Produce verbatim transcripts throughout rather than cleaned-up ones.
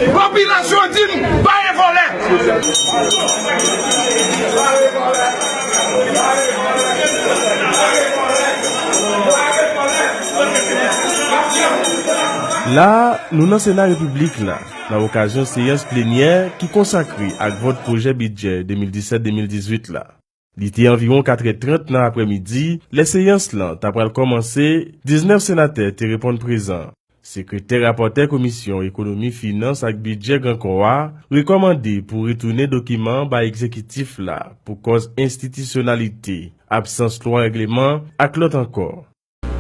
Popilasyon an di m, pa gen vòlè. La a, nou nan Sena Repiblik la, nan okazyon seyans plenyè ki konsakre ak vòt pwojè bidjè de mil disèt de mil dizuit la. Li te anviwon katrè trant nan aprèmidi, lè seyans lan ta pral kòmanse, diznèf senatè te reponn prezan. Sekretè rapòtè Komisyon Ekonomi, Finans ak Bidjè Gran Kò a rekòmande pou retounen dokiman bay egzekitif la pou kòz enstitisyonalite, absans lwa règleman ak lòt ankò.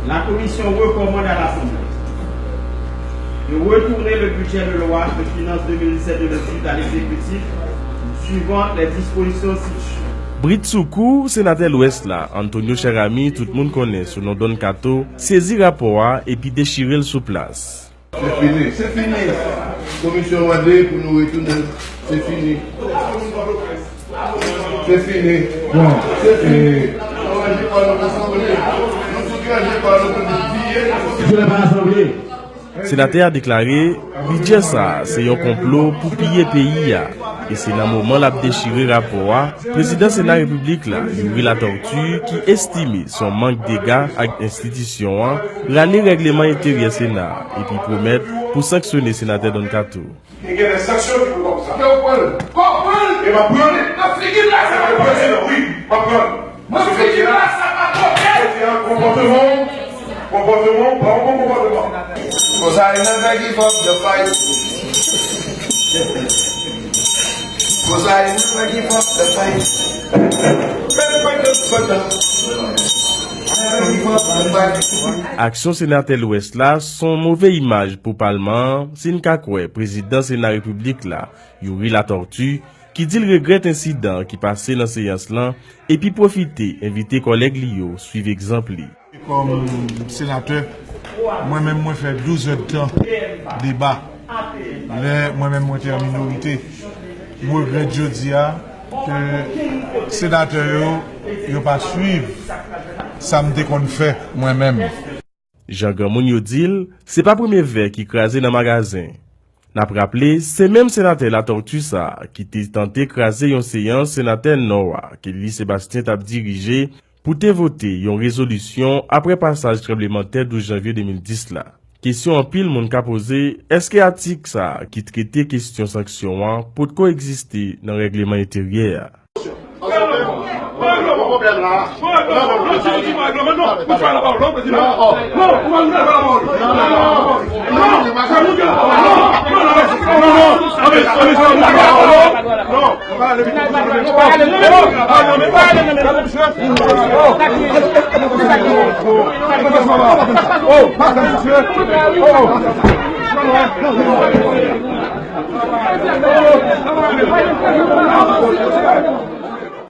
La Commission recommande à l'Assemblée de retourner le budget de loi de finances deux mille dix-sept deux mille dix-huit à l'exécutif, suivant les dispositions ci-dessus. Britsoukou, senatè Lwès la, Antonio Cheramy, tout moun konnen sou non Don Kato, sezi rapò a epi dechire l sou plas. Se fini. Se fini. Komisyon mande pou nou retounen. Se fini. Se fini. Bon, se fini. Se la pa asanble. Senatè a deklare, bidjè sa a se yon konplo pou piye peyi a, e se nan moman l ap dechire rapò a, prezidan Sena Repiblik la, Youri Latortue, ki estime se yon mank dega ak enstitisyon an, rale règleman enteryè Sena a, epi pwomèt pou sanksyone senatè Don Kato. E gen de sanksyon ki pou pran pou sa. Yo pran l. Konprann. E m ap pran l. Nan figi l la, sa pa pwoblèm. Wi, m ap pran l. Nan figi l la, sa pa pwoblèm. Jodi a, konpòteman w, konpòteman w pa yon bon konpòteman. 'Cause I never give up the fight. 'Cause I never give up the fight. Aksyon senatè Lwès la s on move imaj pou palman an, si n ka kwè prezidan Sena Repiblik la, Youri Latortue, ki di l regrèt ensidan ki pase nan seyans lan, epi pwofite envite kòlèg li yo swiv egzanp li. Kòm senatè, mwen menm mwen fè douz èdtan deba. Lè mwen menm mwen te an minorite, m regrèt jodi a ke senatè yo, yo pa swiv sa m te konn fè mwen menm. Jan granmoun yo di l, se pa premye vè ki kraze nan magazen. N ap raple, se menm senatè Latortue sa a ki te tante kraze yon seyans senatè Nò a, Kelly Sébastien, t ap dirije pou te vote yon rezolisyon apre pasaj tranblemanntè douz janvye de mil dis la. Kesyon anpil moun ka poze, èske atik sa a ki trete kesyon sanksyon an potko egziste nan règleman enteryè a?